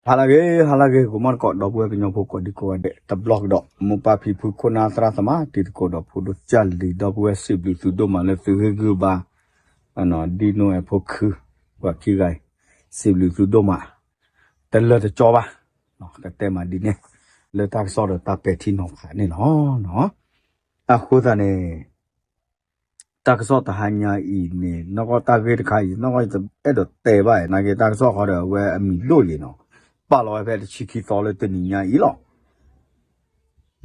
ဟါလၢအဂ့ၤ ဟါလၢအဂ့ၤ ဂီၤမီၢ်တကိး ဒီပုၢ်ဝဲၢ်ကညီဖိကိးဒံကိးဂၤဒဲး တဘျီကဒီး မိၢ်ပၢ်ဖံဖု ခိၣ်နၢ်သရၣ်သမါ တံၤသကိးဒီးဖိဒိၣ်ကၢ်လံၤ ဒီပုၢ်ဝဲၢ် စံးဘျုးသုဒိၣ်မးလၢသုဂံၢ်ဂုၢ်ဘါ ဒ်နိအဲၣ်ဖိခု ပှၤခံဂၤအံၤ စံးဘျုးသုဒိၣ်မး တလၢာ်တကၠီဘၣ် ကတဲမးဒ်န့ၣ် လၢတၢ်ကစီၣ်ဒီးတၢ်ပဲာ်ထံနီၤဖးန့ၣ်လီၤ. အဃိသတးန့ၣ် တၢ်ကစီၣ်တဟါညါအံၤန့ၣ် နီၢ်ကီၢ်တၢ်ဂ့ၢ်တခါအံၤ နီၢ်ကီၢ်ယအဲၣ်ဒိးတဲဘၣ် နာ်က့တၢ်ကစီၣ်ဃီဒီး အဝဲအမံၤဒိၣ်ယံၤနီၤ ပာ်လီၤဝဲဖဲတဆံခံသီလၢတနံၤညါအံၤလီၤ.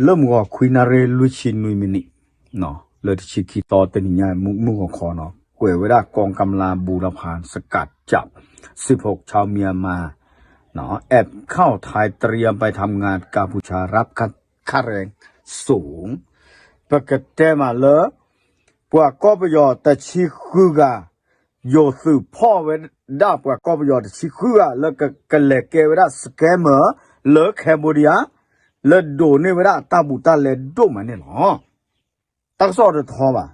လၢမုၢ်ဂီၤခွံနၣ်ရံၣ်လွံၢ်ဆံနွံမံးနံး လၢတဆံခံသီတနံၤညါ မုၢ်ဂီၤခီနီၤ ကွဲးဝဲဒၣ် กองกำลังบูรพาสกัดจับ สิบหกชาวเมียนมา แอบเข้าไทยเตรียมไปทำงานกัมพูชารับค่าแรงสูง ပကတဲမးလၢ ပှၤကီၢ်ပယီၤတဆံဃုဂၤ ယိၤသုးဖီၣ်ဝဲဒၣ်ပှၤကီၢ်ပယီၤတဆံဃုဂၤ လၢကလဲၤကဲဝဲဒၣ် scammer လၢ Cambodia လၢဒိးန့ၢ်ဝဲဒၣ်တၢ်ဘူးတၢ်လဲဒိၣ်မးန့ၣ်လီၤ. တၢ်ကစီၣ်တထီဘၣ်,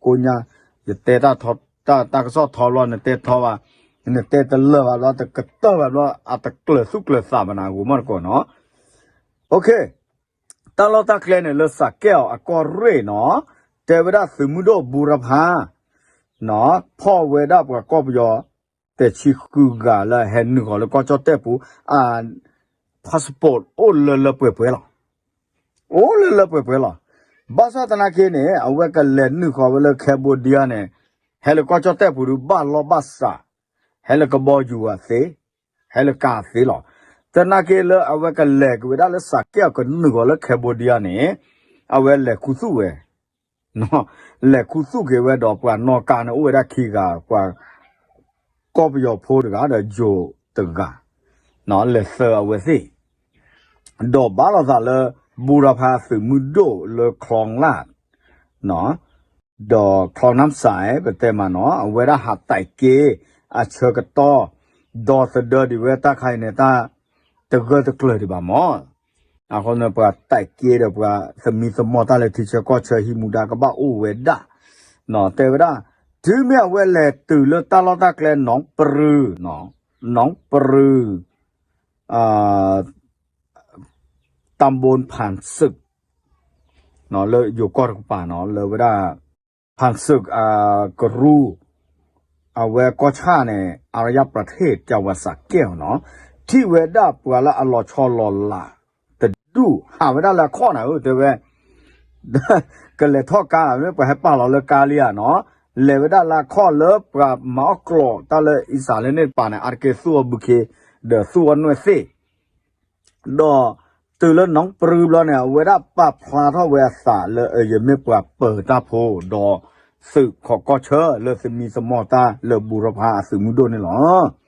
ကိးညါ ယတဲ တၢ်ကစီၣ်ထီဘျီ နတဲထီဘၣ်, နတဲတလၢာ်ဘၣ်ဘျီ တကတၢၢ်ဘၣ်ဘျီ အတကျၢၤသူၣ်ကျၢၤသးဘၣ်နၤ ဂိၤမီၢ်တကိးနီၤ. တၢ်လီၢ်တၢ်ကျဲန့ၣ် လၢစးကဲၣ်အီၤအကီၢ်ရ့ၣ်နီၤ, တဲဝဲဒၣ်သုးမုၢ်ဒိၣ် ဘူရဖး ဖီၣ်ဝဲဒၣ်ပှၤကီၢ်ပယီၤ တဆံဃုဂၤလၢဟဲနုာ်ဃီၤလၢကီၢ်ကၠီၣ်တဲၣ်ပူၤ အ passport အိၣ်လၢလၢပှဲၤပှဲၤလီၤ. အိၣ်လၢလၢပှဲၤပှဲၤလီၤ. ဘၣ်ဆၣ်သနာ်က့န့ၣ် အဝဲကလဲၤနုာ်ဃီၤဝဲလၢ Cambodia န့ၣ် ဟဲလၢကီၢ်ကၠီၣ်တဲၣ်ပူၤဒုး ဘၣ်လီၢ်ဘၣ်စး, ဟဲလၢကဘီယူၤအသ့, ဟဲလၢကါသ့လီၤ. သနာ်က့လၢအဝဲကလဲၤက့ၤဝဲဒၣ်လၢစးကဲၣ်အီၤကနုာ်ဃီၤလၢ Cambodia န့ၣ် အဝဲလဲၤခူသူၣ်ဝဲ လဲၤခူသူၣ်က့ၤဝဲဒီးပှၤနီၣ်ကါန့ၣ် အိၣ်ဝဲဒၣ်ခံဂၤ, ပှၤကီၢ်ပယီၤဖိတဂၤဒီးယိၤတဂၤ, လဲၤသၢအဝဲသ့ၣ်, ဒီးဘၣ်လိာ်သးလၢ ဘူရဖးသုးမုၢ်ဒိၣ်လၢ ချောင်းလတ် ဒီး ချောင်းနမ်စဲး ပတဲမးနီၤ အဝဲဒၣ်ဟးတဲာ်က့ၤ အဆၢကတီၢ် ဒီသဒၢဒံးဝဲတၢ်ခါအံၤန့ၣ် တၢ်တဂၢၢ်တကျၢၤဒံးဘၣ်မး. အဃိန့ၣ် ပှၤတဲာ်က့ၤဒီးပှၤသမံသမိးတၢ်လၢထံဆၢကီၢ်ဆၢ ဟံးမူဒါကဘၣ်အိၣ်ဝဲဒၣ်, တဲဝဲဒၣ် တုၤမ့ၢ်အဝဲလဲၤတုၤလၢတၢ်လီၢ်တၢ်ကျဲ နီၢ်ပရူၤ, နီၢ်ပရူၤ ตำบลผ่านศึก လၢယိၤကီၢ်တကပၤနီၤ လၢဝဲဒၣ် ဖၣ်စၢၣ် အကရူၢ် အဝဲကီၢ်ဆၣ်န့ၣ် အါရယၣ်ပြထ့ၣ် ကၠၤဝးစးကဲၣ်နီၤ ထံၣ်ဝဲဒၣ်ပှၤလၢအလီၤဆီလီၤလးတဒူၣ် ဟးဝဲဒၣ်လၢအခီၣ်နၤဧၢ တဲဝဲ ကလဲၤထီၣ်ကါ မ့ၢ်ပှၤဟဲပာ်လီၤလၢကါလံဧါနီၤ လဲၤဝဲဒၣ်လၢအခီၣ်လၢပှၤမၤအီၣ်ကျိးတၢ်လၢအံၣ်စရ့လးန့ၣ်တပၤန့ၣ် အါတက့ၢ်သူၣ်အီၣ်ဘုခ့ ဒီးသူၣ်အီၣ်နွဲၣ်သ့ၣ် ဒီးတုၤလၢနီၢ်ပရူၤဘျီန့ၣ် အဝဲဒၣ်ပာ်ဖျါထီၣ်ဝဲအသးလၢ ယမ့ၢ်ပှၤပၢၤတၢ်ဖိ ဒီးသုးခိးကီၢ်ဆၢလၢသမံသမိးတၢ်လၢဘူရဖးအသုးမုၢ်ဒိၣ်န့ၣ်လီၤ.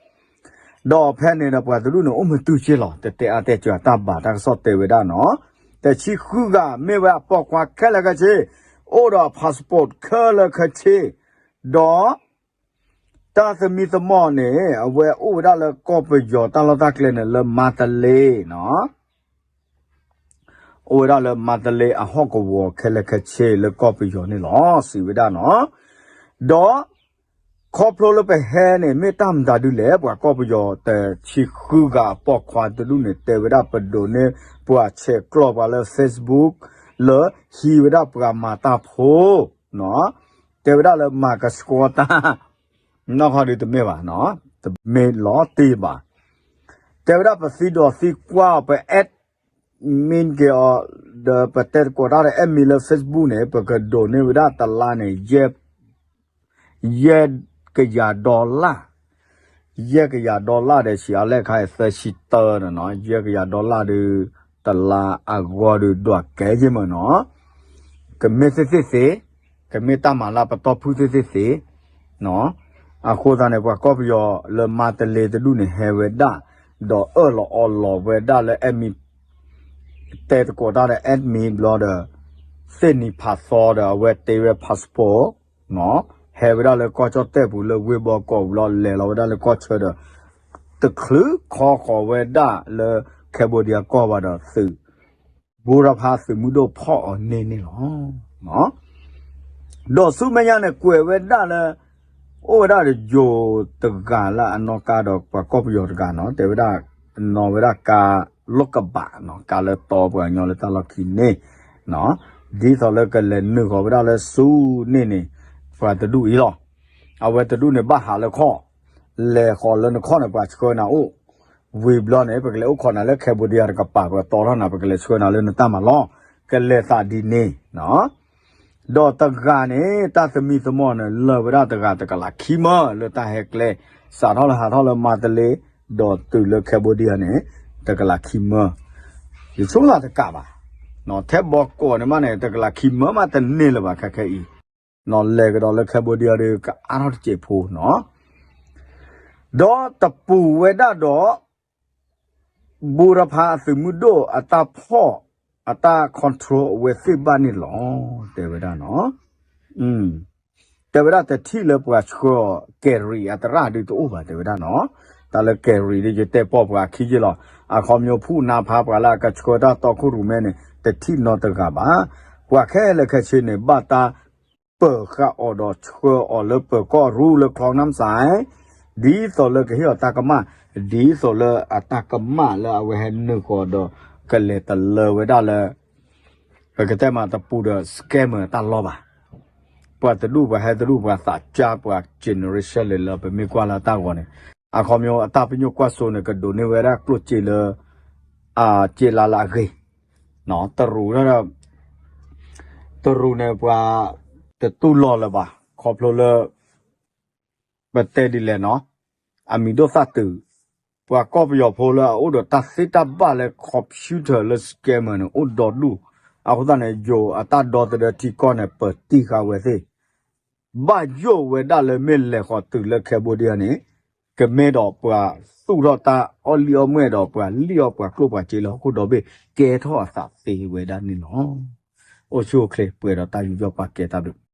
ဒီးဖဲန့ၣ်ဒီးပှၤတဒူၣ်န့ၣ် အိၣ်မုာ်တုာ်က့ၢ်လီၤ တတဲအါတဲစှၤတၢ်ဘၣ် တၢ်ကစီၣ်တဲဝဲဒၣ်နီၤ တဆံဃုဂၤမ့ၢ်ဝဲအပိာ်ခွါခဲလၢာ်ခဲဆ့ အိၣ်ဒီး passport ခဲလၢာ်ခဲဆ့ ဒီး တၢ်သမံသမိးန့ၣ် အဝဲအိၣ်ဝဲဒၣ်လၢကီၢ်ပယီၤတၢ်လီၢ်တၢ်ကျဲန့ၣ် လၢမါတလ့နီၤ အိၣ်ဝဲဒၣ်လၢမါတလ့အဟီၣ်ကဝီၤခဲလၢာ်ခဲဆ့လၢကီၢ်ပယီၤန့ၣ်လီၤ စံးဝဲဒၣ်နီၤ ဒီး ခီဖျိလၢပဟဲန့ၣ် မ့ၢ်တၢ်မတၤဒ်လဲၣ် ပှၤကီၢ်ပယီၤတဆံဃုဂၤအပိာ်ခွါတဒူၣ်န့ၣ် တဲဝဲဒၣ်ပဒိးန့ၢ်ပှၤဆဲးကျိးပှၤလၢ Facebook လၢဟံးဝဲဒၣ်ပှၤမၤတၢ်ဖိ တဲဝဲဒၣ်လၢမၤကဆှီတၢ် နီၢ်ခီဒုးတမ့ၢ်ဘၣ်နီၤ တမ့ၢ်လီၤတံၢ်ဘၣ် တဲဝဲဒၣ်ပသံဒိးသံကွၢ်အီၤ ပ admin က့ၤအီၤ ဒီးပတဲသကိးတၢ်ဒီး admin လၢ Facebook န့ၣ် ပကဒိးန့ၢ်ဝဲဒၣ်တလါန့ၣ် ယဲၢ်ကယၤ dollar ယဲၢ်ကယၤ dollar ဒီး ဆံးအါလဲၣ်ခါအံၤ သၢဆံတၢန့ၣ်နီၤ ယဲၢ်ကယၤ dollar ဒီး တလါအဂီၢ်ဒီး ဒွးကဲယ့ၢ်မးနီၤ ကမ့ၢ်သ့ၣ်သ့ၣ်သ့, ကမ့ၢ်တၢ်မၤလၢပတီၢ်ဖုၣ်သ့ၣ်သ့ၣ်သ့, အဃိသတးန့ၣ် ပှၤကီၢ်ပယီၤလၢမါတလ့တဒူၣ်န့ၣ်ဟဲဝဲဒၣ်, ဒီးအၢၣ်လီၤအီလီၤဝဲဒၣ်လၢ admin တဲသကိးတၢ်ဒီး admin ဘျီဒီး, သ့ၣ်နံၤဖးသီဒီး အဝဲတ့ဝဲ passport ဟဲဝဲဒၣ်လၢကီၢ်ကၠီၣ်တဲၣ်ပူၤလၢဝ့ၢ်ဘီကီးပူၤလီၤ လဲၤလီၤဝဲဒၣ်လၢကီၢ်ဆၢဒီး, တချုးခီဃီၤဝဲဒၣ်လၢ Cambodia ကီၢ်ဘၣ်ဒီးသုး ဘူရဖးသုးမုၢ်ဒိၣ်ဖီၣ်အီၤန့ၢ်န့ၣ်လီၤ. ဒီးဆူမဲာ်ညါန့ၣ် ကွဲးဝဲဒၣ်လၢ အိၣ်ဝဲဒၣ်ဒီးယိၤတဂၤလၢအနီၣ်ကါဒီးပှၤကီၢ်ပယီၤတဂၤနီၤ တဲဝဲဒၣ် နီၤဝဲဒၣ်ကါလိာ်ကဘးနီၤ ကါလၢတီပှၤကညီလၢတၢ်လီၢ်ခံန့ၣ် ဒ်သိးလၢကလဲၤနုာ်ဃီၤဝဲဒၣ်လၢဆူန့ၣ်န့ၣ် ပှၤတဒူၣ်အံၤလီၤ. အဝဲတဒူၣ်န့ၣ်ဘၣ်ဟးလၢခီၣ် လဲၤဃီၤလၢနခီၣ်န့ၣ် ပှၤဆှၢနၤအိၣ် ဝံၤဘျီန့ၣ် ပကလဲၤအိၣ်ခိးနၤလၢ Cambodia တကပၤ ပကတီထီၣ်နၤ ပကလဲၤဆှၢနၤလၢနတၢ်မၤလီၢ် ကလဲၤသးဒ်န့ၣ် ဒီးတဂၤန့ၣ် တၢ်သမံသမိးန့ၣ် လၢာ်ဝဲဒၣ်တဂၤတကလးခံမၢလၢတၢ်ဟဲကျဲ စးထီၣ်လၢဟးထီၣ်လၢမါတလ့ ဒီးတုၤလၢ Cambodia န့ၣ် တကလးခံမၢ ယဆိကမိၣ်တကးဘၣ် ထဲဘီကီးန့ၣ်မးန့ၣ် တကလးခံမၢမးတန့ၢ်လၢၤဘၣ်ခဲခဲအံၤ နီၤလဲၤကဒီးလၢ Cambodia ဒီး ကအါထီၣ်တစဲးဖိနီၤ ဒီးတပူၤဝဲဒၣ်ဒီး ဘူရဖးအသုးမုၢ်ဒိၣ်အတၢ်ဖီၣ် အတၢ် control အဝဲသ့ၣ်ဘၣ်န့ၣ်လီၤ တဲဝဲဒၣ်နီၤ တဲဝဲဒၣ်တထံၣ်လၢပှၤဆှၢအီၤ ကဲၤရံၤအသရၣ်ဒုးတအိၣ်ဘၣ် တဲဝဲဒၣ်နီၤ တၢ်လၢကဲၤရံၤဒုး ယတဲပီၢ်ပှၤခံယ့ၢ်လီၤ အခီပညီဖှူနါဖးပှၤလၢအကဆှၢတၢ်တီခိၣ်ရိၣ်မဲန့ၣ် တထံၣ်နီတဂၤဘၣ် ပှၤခဲလၢာ်ခဲဆ့န့ၣ် ဘၣ်တၢ်ပၢၤဃာ်အီၤဒီးဆှၢအီၤလၢပၢၤကီၢ်ရူလၢ ခလီနၢ်စဲ ဒ်သိးလၢကဟ့ၣ်အီၤတၢ်ကမၣ် ဒ်သိးလၢအတၢ်ကမၣ်လၢအဝဲဟဲနုာ်ဃီၤဒီး ကလဲၤတလၢဝဲဒၣ်လၢ ပကတဲမးတပူၤဒီး scammer တၢ်လီၢ်ဘၣ် ပှၤတဒူၣ်ပှၤဟဲတဒူၣ်ပှၤသးကါပှၤ generation လၢလၢ ပမ့ၢ်ကွၢ်လၢတၢ်ဂီၤန့ၣ် အခီပညီအတၢ်ပညိၣ်ကွၢ်စိန့ၣ် ကဒိးန့ၢ်ဝဲဒၣ်ကျိၣ်စ့လၢ အစ့လါလၢအဂ့ၤ တရူး တရူးန့ၣ်ပှၤတတူၢ်လိာ်လၢၤဘၣ် ခီဖျိလၢ ပတဲဒ်လဲၣ်နီၤ အမံၤဒိၣ်သၣ်တုာ် ပှၤကီၢ်ပယီၤဖိလၢအအိၣ်ဒီးတၢ်သ့တၢ်ဘၣ်လၢ computer လၢ scammer န့ၣ် အိၣ်ဒီဒူၣ် အဃိသတးန့ၣ် ယိၤအတၢ်ဒီသဒၢထံကီၢ်န့ၣ် ပၢၤတံၢ်ဃာ်ဝဲသ့ၣ် ဘၣ်ယိၣ်ဝဲဒၣ်လၢမ့ၢ်လဲၤဃီၤတုၤလၢ Cambodia န့ၣ် ကမ့ၢ်ဒီးပှၤသူၣ်ထီၣ်တၢ်အီၣ်လံၣ်အီၣ်မှဲၣ်ဒီးပှၤလံၣ်အီၣ်ပှၤကျိၣ်ပှၤစ့လၢဟီၣ်ခိၣ်ဒီဘ့ၣ် ကဲထီၣ်အသးသ့ဝဲဒၣ်န့ၣ်လီၤ. အိၣ်ဆူၣ်အိၣ်ချ့ပှဲၤဒီးတၢ်ယူးယီၣ်ပာ်ကဲတၢ်ဘျုး